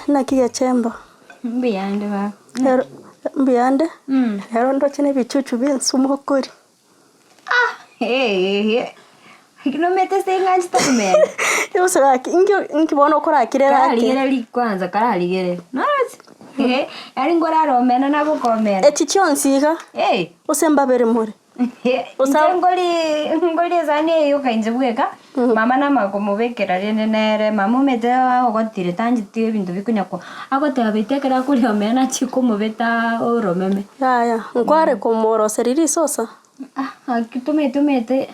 Naki gechemba? Mbuyande baba. Ero mbuyande? Ero ndoche na ebichuchu bia ensumo okori. Ah eeh lakini omanyete ase eng'anchete komena. Gose gaki inki inki bono okorakire gaki? Kararigereria kwanza kararigereria noroche yaani nkorara omena naboka omena. Echi chionsi iga? Gose mbabere more? Inche nkori nkori esani eye yoka inche bweka, mama namanya komobekera rende nere, mama omanyete ogotire tancheti ebinto bikonya ko agoteba baito ekero akoria omena nachie komobeta oromeme. Yaya, nkware komoroseria risosa? Ah gaki tomanyete omanyete,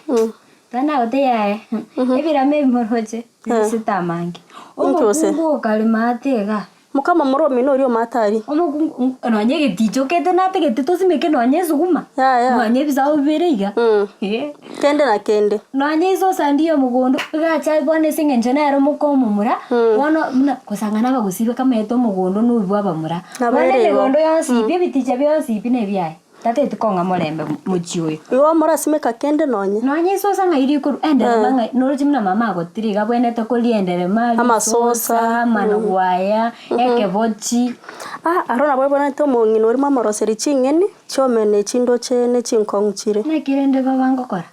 tari nagotebia yaya, ebirama ebi moroche, risete amange. Inki gose? Omokungu okarema ate igaa. Mokama more omino oria omate aria. Omokungu nonye egeticho kete natagete tosimeke nonye esuguma, Yaya. nonye ebisabo bibere iga, Mm. eh. Kende na kende. Nonye isosa ndiyo mogondo, igacha bono ase eng'encho nere omoka omomura, bono buna kosang'ana abagusii bakamaete omogondo na obwo abamura. Nabo Bono ere igo. emegondo yonsi pi, ebiticha bionsi pi na ebiaye. Tateti kong'a morembe mochie oyo. Igo morasimeka kende nonye. Nonye isosa ng'ai rikorwa enderema ng'ai noroche buna mama agotire iga abwenerete koria enderema, Amasosa. risosa, amanogwaya, ekebochi. Ah aro nabo ebwenerete omong'ina oria mwamoroseria ching'eni, chiomena chindoche ne chinkong'u chire. Naki rende baba ngokora?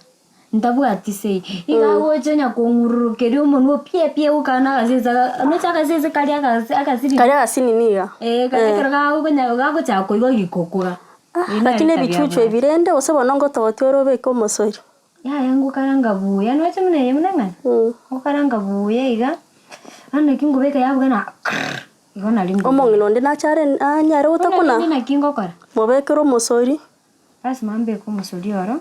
Ntabwati sei. Iga agocha onya kong'ururukeria omonwe pie pie gokana agasese aka noche agasese karia agasi agasiri. Karia agasinini iga. Eeh karia ekero gagokonya gagochaka koigwa gikokuga. Ah lakini ebichuchu ebi rende gose bono ngotogotia ore obeke omosori. Yaya ngokaranga buya noche buna eye buna eng'ana? Ngokaranga buya iga, bono naki ngobeka yabuga na krrr igo nari ngobeka. Omong'ina onde nache are anyare Bono gotakuna? rende naki ngokora? Mobekere omosori. Lasima mbeke omosori oro,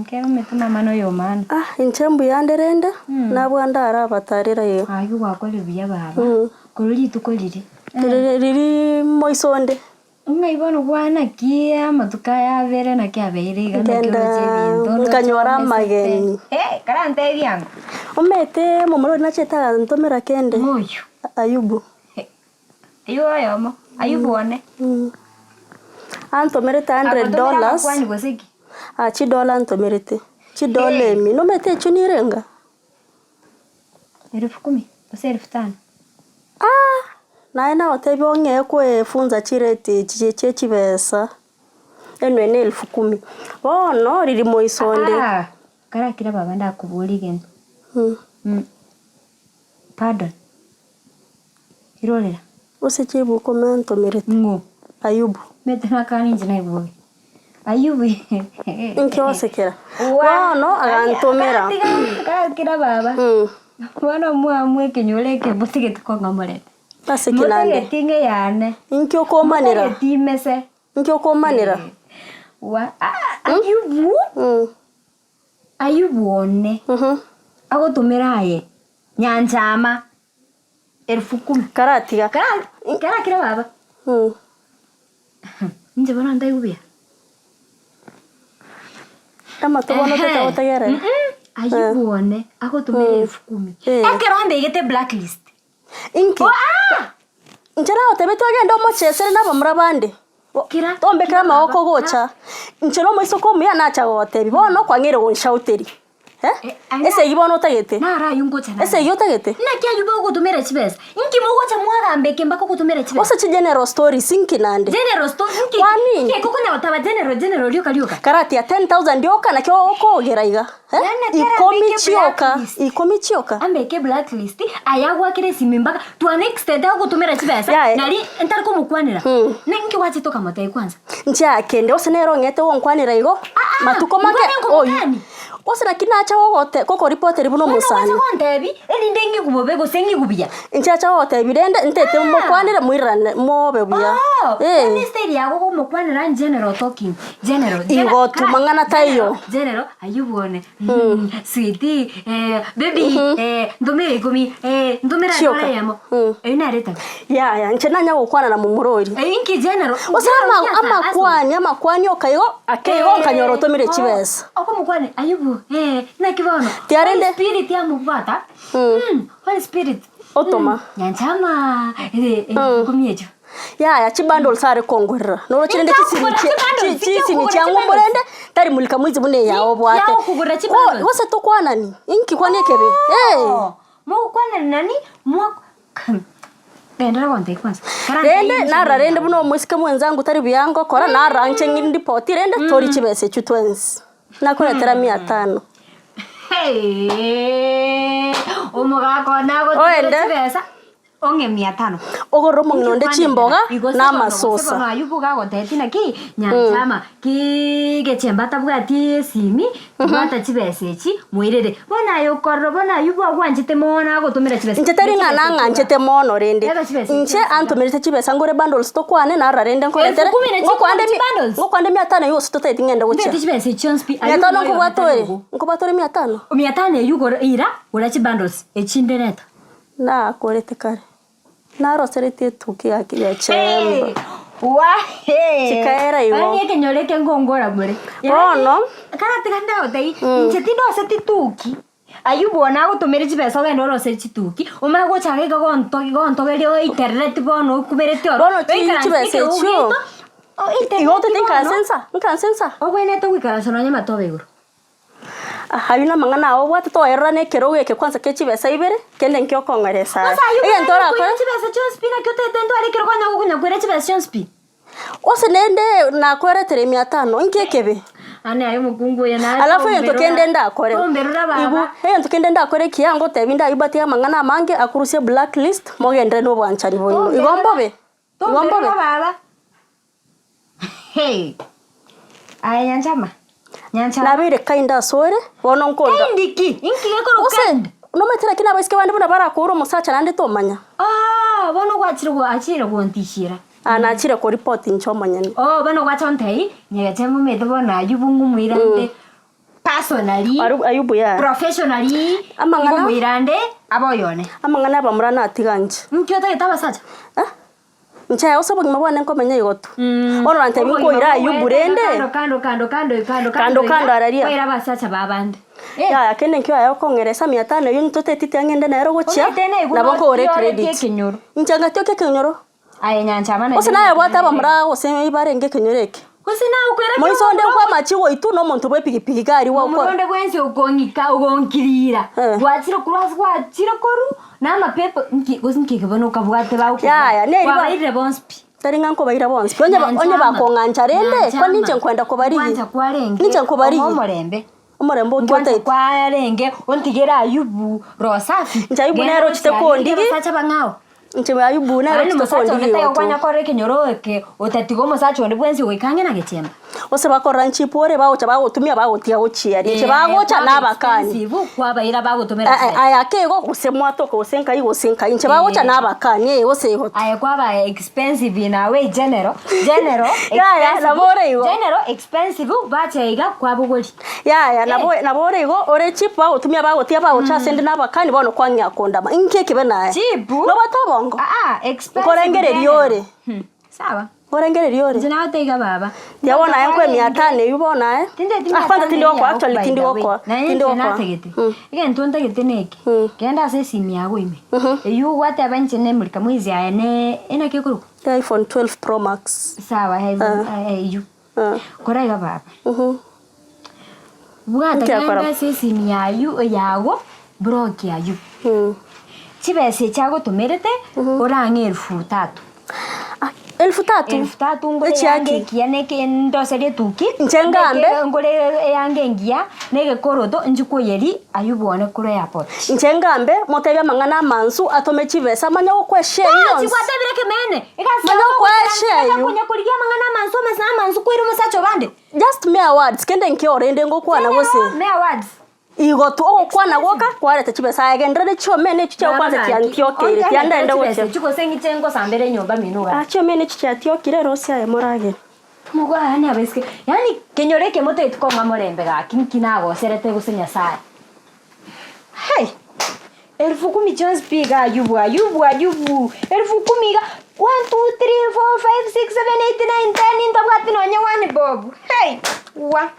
ekero omanyete mama noyo omana. Ah inche mbuya nde rende, nabua ndare abatarera iga. Aywo gwakorire buya baba, korwa rituko riria. Riria riria moiso onde. Ng'ai bono gwa naki amatuko aya abere naki abeire iga naki Nkenda oroche ebinto ndoche nkanyora omesete. amageni. Eh, karantebie ango. Omanyete momura oria nachete agantomera kende, Ng'o oyio? Ayubu. Ayio oyomo, Ayubu one. Antomerete hundred Agotomera dollars, amakwani gose ki? ah chidola antomerete, chidola emi, nomanyete echio nirenga? Elfu kumi gose elfu tano. Ah! Naye nagotebia ong'ee koefunza chirate echi chie chibesa, enwe ne elfu kumi. Bono riria moiso onde. Ah! Karakire baba ndakoborie egento. Pardon. Irorera. Gose chibuku omentomerete. Ng'o? Ayubu. Mete nakane inche naigure. Ayubu. Inki osekera? Bono agantomera. Karakira baba. Bono omwamu ekenyoro eke motigeti kong'a morembe. Ase ki naende? Motageti ng'e yane. Inki okomanera? Motageti imese. Inki okomanera? Wa Ayubu. Ayubu one. Agotomera aye. Nyanchama. Elfu kumi. Karatiga. Kara karakira baba. Inche bono ntaigwe buya. Amato bono Ehe. totagotegerera. Ayubu one agotomera elfu kumi. Eh. Ekero ambegete blacklist. Inki? Inche nagotebia twagende omochesere na abamura bande. Kira- Tombekere kira amagoko baba. gocha. Inche na omoiseke omuya nacha gogotebia, bono kwang'eire gonshauteria. Eh? Eh, aye- Esegi bono otagete? Naro aywo ngocha naro. Esegi otagete? Naki aywo bagogotomera chibesa? Inki mogocha mwagamba eke mpaka ogotomera chibesa? Gose chigeneral stories inki naende? General store inki? Kwani? Inki ekokonya gotaba general general rioka rioka? Karatia 10,000 yoka nakio okogera iga. Eh? Yaani ekero Ikomi ambeke chioka, blacklist. ikomi chioka. Ambeke blacklist, aye agwakere esimi mpaka to an extent agogotomera chibesa Yaye. nari ntari komokwanera. Mm. Ne inki gwachete okamotebia kwanza? Nchiakende gose nere ong'ete gonkwanera igo, Ah, ah, matuko make nkwane oywo. nkogokani. Gose naki nacha gogote gokoripoteria buna Bono omosani. gwacha gontebi, erinde ng'igwe bobe gose ng'igwe buya. Nchiacha gogotebi rende ntete Ah. mokwanere moirane mobe buya. Oh, Eh. bono estyle yago gomokwanera general talking, general, Igo tu, mang'ana taiyo. General, aywo bwone, sweetie, baby, ntomere ikomi, ntomere Chioka. dollar eyemo. Mm. Eywo nere etabi. Yaya, inche nanya gokwana na momura oria. Eywo inki general? Gose General ama- ki asa- amakwani amakwani oka igo, ake igo nkanyora otomire chibesa. Okomokwania Ayubu, eh, naki bono? Tiarende- Holy Spirit amobwata. Mm. Mm, Holy Spirit. Otoma. Mm, nyanchama eh, eh, ikomi echo. Yaya chibundles are kongorera noroche rende Inche chisimi akogora chia- chibundles, chi- inche chisimi akogora chiang'u chibundles. mborende tari mulika mwizi buna eyao obwate. Yao okogora chibundles. Go- Gose tokwanani, inki kwani ekebe? Eh. Oh, mogokwanera nani? Mwa. Genderera gontebia kwanza. Karantebie Rende inche narora rende nigo. buna omoiseke mwenzangu tari buya ngokora, narora inche ng'iripoti rende tori chibesa echio twensi. Nakoretera mia tano. Heeeee omogaka one agotigere Oende. chibesa ong'e mia tano. Ogorere omong'ina onde chimboga Igo na se bono gose amasosa. bono aywo boga agotebi naki nyanchama ki gechemba atabwati esimi bwata chibesa echi moirere. Bono aye okorora bono aywo bwagwanchete mono agotomera chibesa. Inche tari ng'a nang'anchete mono rende, Eba chibesa inche echi. antomerete chibesa ngore bundles tokwane narora rende nkoretere, Elfu kumi na ngokwande chikumi mi- chibundles? ngokwande mia tano eywo gose totaeti ng'ende gochia. Mbete chibesa echi chionsi pi Mia aywo tano moyo nkobwata one ore? tari ogo. Nkobwata ore mia tano? Mia tano eywo gora ira gora chibundles echinde reta. Nakorete kare, naroseretie etuki gaki gechemba. Chikaera igo. Yaani ekenyoro eke nkongora more. Bono. Karatiga ndagotebia, inche tindoseti tuki, aywo bono agotomere chibesa ogende oroseri chituki, omanye gocha iga iga gonto gontogeria oiterereti bono okubereti oro, Bono chi oikaranse chibesa ekerogo echio, giaito, igo oiterereti otete bono, nkaranse nsa, nkaranse nsa. obwenerete goikaransa nonye amatobe igoro. Ayio namang'ana ao obwate toerora na ekerogo eke kwanza ke chibesa ibere, kende nkio okong'eresa aya. Ase ayio Egento buna orakore. nakoira chibesa chionsi pi naki otagete ntware ekerogo onye gokonyakoira chibesa chionsi pi. Gose naende nakweretere mia tano, inki ekebe? Ane aye omokungu oyo naye Alafu egento tomberora, kende ndakore, tomberora igu baba. egento kende ndakore ekiya ngotebi ndaibatie amang'ana amange akorusie blacklist, mogenderere na obwanchani bwaino. Igo Tomberora, mbobe? Igo mbobe? tomberora baba. Hey! Aye Nyanchama, Nyanchama. Nabeire kind asore, bono nkonda. Kind ki? Inki gekorokwa Gose kind? nomanyete naki nabaiseke bande buna barakoure omosacha naende tomanya. Ah, bono gwachire gwa achire gontishera. Ah, nachire koripoti inche omonyene. Oh, bono gwacha gontebia, nyegeche momete bono aywo bung'u moirande personally, Aru Ayubu yaya. professionally, Amang'ana. ngomoirande abe oyone. Amang'ana abamura natiga inche. Inki otagete abasacha? Eh? Inche aye ase obogima bwane nkomenya igo tu. Bono orantebie nkoira Ayubu rende? Kando kando kando kando kando Kando kando araria. Koira abasacha babande. Yaya kende nkio aye okong'eresa mia tano eyio ntoteti ang'ende nero gochia, Omanyete naigwe nabo nkogora notioreti ecredit. ekenyoro. Inche ngatioka ekenyoro. Aye Nyanchama Gose naye obwate abamura gose ibarenge ekenyoro eke. Gose nagokwera ki Moiso onde omomura nkwamachi goitwa na omonto bwa epigipigi iga aria Momura gwakora. onde bwensi okong'ika ogonkirira, Eh. gwachire korwa ase gwachire korwa, na amapepo nki gose nki eke bono okabwate bagokobua, Yaya, neri ba- kwabairire bonsi pi. Tari ng'a nkobaira bonsi pi, onye ba- onye Nyanchama, bakong'ancha rende, Nyanchama, kwani inche nkwenda kobarigia? Nkwancha kwarenge, Ninche nkobarigia. ong'e omorembe. Omorembe okio Nkwancha otaete. kwarenge, ontigere Ayubu roho safi. Inche Ayubu Genda nere ochete gochia kondigi. abasacha bang'ao. Inche Ayubu nere Yaani ochete omosacha onde kondigi taiyo igo tu. kwanya korora ekenyoro eke otatiga omosacha onde bwensi goika ang'e na gechemba. Gose bakorora nchipore bagocha bagotumia bagotiga gochiaria. Inche bagocha nabakani. Kwabaira bagotomera Eh, eh, chibesa. aya ake igo gose mwatoka gose nkai gose nkai. Inche bagocha Eh. nabakani eh gose igo tu. Aye kwaba expensive in a way general, general, Yaya, expensive, nabo ore igo. general expensive bacha iga kwabogori. Yaya, nabo nabo ore igo ore cheap bagotumia bagotiga bagocha ase inde nabakani bono kwang'ea kondama. Inki ekibe naye? Cheap? Nobwate obongo? Ah, ah, expensive Nkorengereria general. ore. Sawa. Nkorengereria ore. Inche nagoteiga baba. Tiga bono aye nkoe mia tano eywo bono aye. Tindeti Ah, kwanza tindi gokoa actually tindi gokoa. Naye Tindi inche gokoa. natagete. Mm. Egento ntagete neke. Genda ase esimu yago ime. Eywo gwateba inche nemurika mwizi aye ne enaki ekorokwa? iPhone 12 Pro Max. Sawa eywo. Kora iga baba. Bwata Inki akora? genda ase esimu yayu yago block aywo. Chibesa echi agotomerete orang'e elfu tatu. Ah, elfu tatu? Elfu tatu ngore Echiaki? eyange ekiya neke ndoserie etuki. Inche ngambe? Neke ngore eyange engiya na egekoroto nchi koyeria aywo bwane korwa airport. Inche ngambe, motebie amang'ana amansu, atome chibesa, manye gokweshia eyio Tachi yonsi. gwatebire ekemeene, egasi Manya yabo gokweshia ogoikaransa eyio. konya korigia amang'ana amansu amasa amansu koira omosacha obande. Just mere words, kende nkio rende ngokwana gose. Mere words. Igo tu ogokwana gwoka kwareta chibesa aye genderera chiomene echio chia kwanza chiantiokeire tiandaende gochia. Gose ng'iche ngosambere enyomba mino igaa. Ah chiomene echi chiatiokire rosia aye moragere. Omogwa yaani abaiseke yaani kenyoro eke motagete kong'a morembe gaki nki nagoserete gose Nyasaye. Hai! Elfu kumi chionsi pi iga Ayubu Ayubu Ayubu elfu kumi iga one two three four five six seven eight nine ten ntabwati nonye one bob. Hai! Wa!